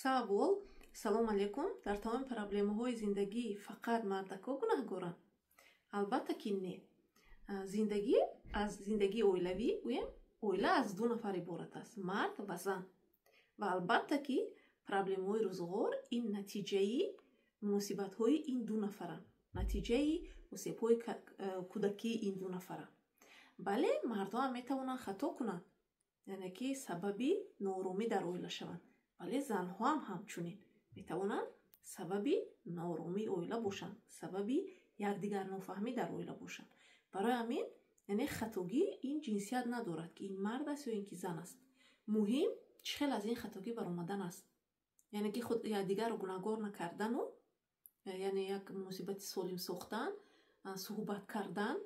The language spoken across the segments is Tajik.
Савол: Салом алейкум, дар тамоми проблемаҳои зиндагӣ фақат мардако гунаҳгоранд? Албатта ки не. Зиндагӣ аз зиндагии оилавӣ гӯем, оила аз ду нафар иборат аст, мард ва зан. Ва албатта ки проблемаҳои рӯзғор ин натиҷаи муносибатҳои ин ду нафаранд, натиҷаи осебҳои кӯдакии ин ду нафаранд. Бале, мардҳоам метавонанд хато кунанд, яъне ки сабаби нооромӣ дар оила шаванд. Вале занҳоам ҳамчунин метавонанд сабаби нооромии оила бошанд, сабаби якдигарнофаҳмӣ дар оила бошанд. Барои ҳамин, яъне хатогӣ ин ҷинсият надорад, ки ин мард аст ё ин ки зан аст. Муҳим чӣ хел аз ин хатогӣ баромадан аст, яъне ки худ якдигарро гунаҳгор накардану, яъне як муносибати солим сохтан, суҳбат кардан,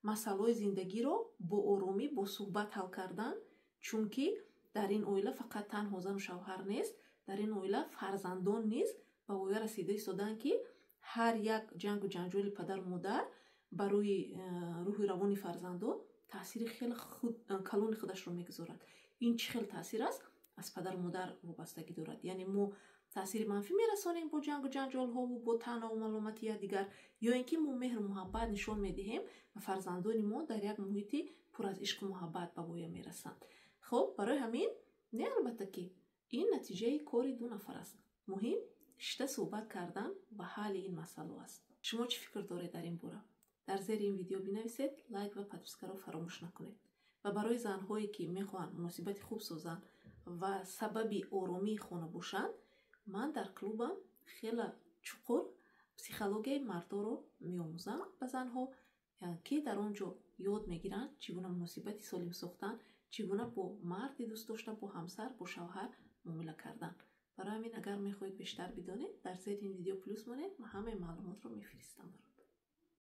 масъалаҳои зиндагиро бо оромӣ, бо суҳбат ҳал кардан, чунки дар ин оила фақат танҳо зану шавҳар нест, дар ин оила фарзандон низ ба воя расида истодаанд, ки ҳар як ҷангу ҷанҷоли падару модар барои рӯҳи равони фарзандон таъсири хеле калони худашро мегузорад. Ин чӣ хел таъсир аст, аз падару модар вобастагӣ дорад. Яъне мо таъсири манфӣ мерасонем бо ҷангу ҷанҷолҳову бо таънаву маломати якдигар, ё ин ки мо меҳру муҳаббат нишон медиҳем ва фарзандони мо дар як муҳити пур аз ишқу муҳаббат ба воя мерасанд. Хуб, барои ҳамин не, албатта ки ин натиҷаи кори ду нафар аст. Муҳим шишта суҳбат кардан ва ҳалли ин масъало аст. Шумо чӣ фикр доред дар ин бора? Дар зери ин видео бинависед, лайк ва подпискаро фаромӯш накунед. Ва барои занҳое ки мехоҳанд муносибати хуб созанд ва сабаби оромии хона бошанд, ман дар клубам хеле чуқур психологияи мардоро меомӯзам ба занҳо, ки дар он ҷо ёд мегиранд чӣ гуна муносибати солим сохтан, чӣ гуна бо марди дӯстдошта, бо ҳамсар, бо шавҳар муомила кардан. Барои ҳамин, агар мехоҳед бештар бидонед, дар зери ин видео плюс монед, ман ҳамаи маълумотро мефиристам барои